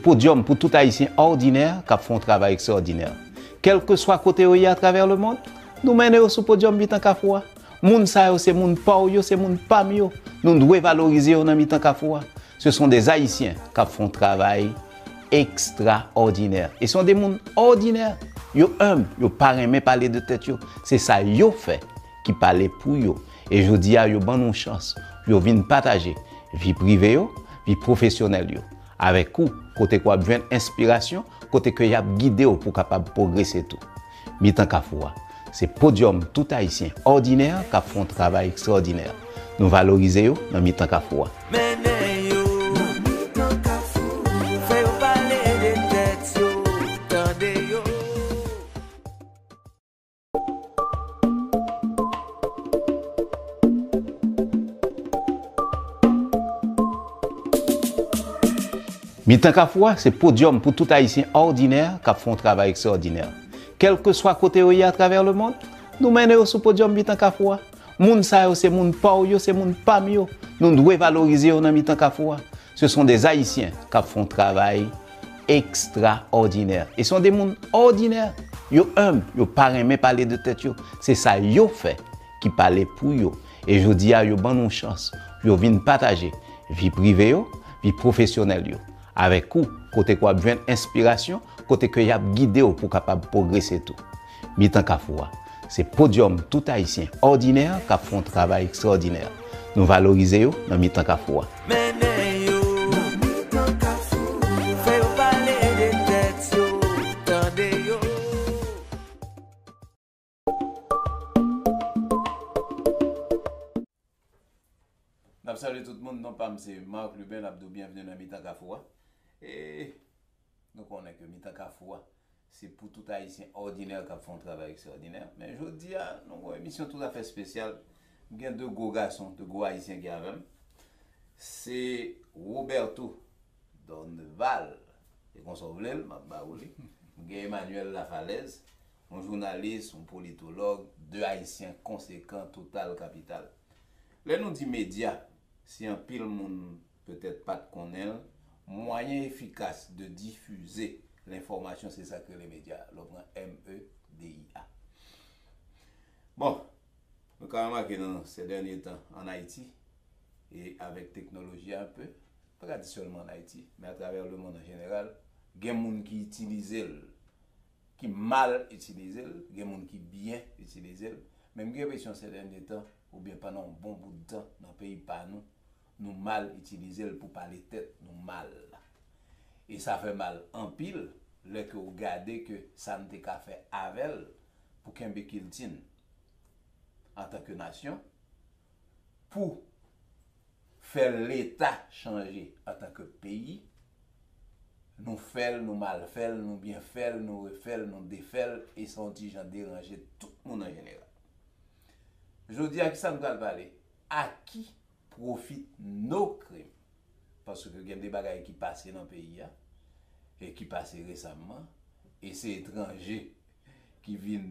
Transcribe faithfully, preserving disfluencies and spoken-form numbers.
Podyòm pou tout Ayisyen òdinè k ap fè yon travay ekstraòdinè. Kèlkeswa kote yo ye atravè lemonn, nou mennen yo sou podyòm Mitan Kafou a. Moun sa yo se moun pa w yo, se moun pa m yo. Nou dwe valorize yo nan Mitan Kafou a. Ce sont des Haïtiens k ap fè yon travay ekstraòdinè. E se yon de moun òdinè. Yo enb, yo pa renmen pale de tèt yo. Se sa yo fè ki pale pou yo. E jodi a, yo ban nou chans pou yo vin pataje vi prive yo, vi pwofesyonèl yo avèk ou, kote ke w ap jwenn enspirasyon, kote ke y ap gide w pou w kapab pwogrese tou. Mitan Kafou a, se podyòm tout Ayisyen òdinè k ap fè yon travay ekstraòdinè. Nou valorize yo nan Mitan Kafou a. Mennen yo nan Mitan Kafou, fè yo pale de tèt yo, tande yo. Mitan Kafou a, se podyòm pou tout Ayisyen òdinè k ap fè yon travay ekstraòdinè. Kèlkeswa kote yo ye atravè lemonn, nou mennen yo sou podyòm Mitan Kafou a. Moun sa yo se moun pa w yo, se moun pa m yo. Nou dwe valorize yo nan Mitan Kafou a. Ce sont des Haïtiens k ap fè yon travay ekstraòdinè. E se yon de moun òdinè. Yo enb, yo pa renmen pale de tèt yo. Se sa yo fè ki pale pou yo. E jodi a, yo ban nou chans pou yo vin pataje vi prive yo, vi pwofesyonèl yo avèk ou, kote ke w ap jwenn enspirasyon, kote ke y ap gide w pou w kapab pwogrese tou. Mitan Kafou a, se podyòm tout Ayisyen òdinè k ap fè yon travay ekstraòdinè. Nou valorize yo nan Mitan Kafou a. Mennen yo nan Mitan Kafou, fè yo pale de tèt yo, tande yo. N ap salye tout moun, non pa m se Marc Lubin, n ap di w byenveni nan Mitan Kafou a. E nou konnen ke Mitan Kafou a, se pou tout Ayisyen òdinè k ap fè yon travay ekstraòdinè. Men jodi a, nou gen yon emisyon toutafè espesyal. M gen de gwo gason, de gwo Ayisyen ki avè m. Se Roberto Dorneval. Se konsa w vle l, m ap ba ou li. M gen Emmanuel Lafalaise, yon jounalis, yon politològ, de Ayisyen konsekan, total kapital. Lè nou di medya, si anpil moun petèt pa t konnen l, mwayen efikas de difize lenfòmasyon, se sa k rele medya. Lè w pran M E D I A. Bon, nou ka remake nan se dènye tan ann Ayiti, e avèk teknoloji a enpe, pa ka di sèlman ann Ayiti, men atravè lemonn an jeneral, gen moun ki itilize l, ki mal itilize l, gen moun ki byen itilize l, men m gen enpresyon se dènye tan, oubyen pandan yon bon bout tan nan peyi pa nou, nou mal itilize l pou pale tèt nou mal. E sa fè mal anpil lè ke w gade ke sa n te ka fè avè l pou kenbe kilti n antanke nasyon, pou fè Leta chanje antanke peyi, nou fè l, nou mal fè l, nou byen fè l, nou refè l, nou defè l, e sa yon ti jan deranje tout moun an jeneral. Jodi a, ki sa n pral pale? À qui profitent nos crimes? Paske gen de bagay ki pase nan peyi a, e ki pase resamman, e se etranje ki vin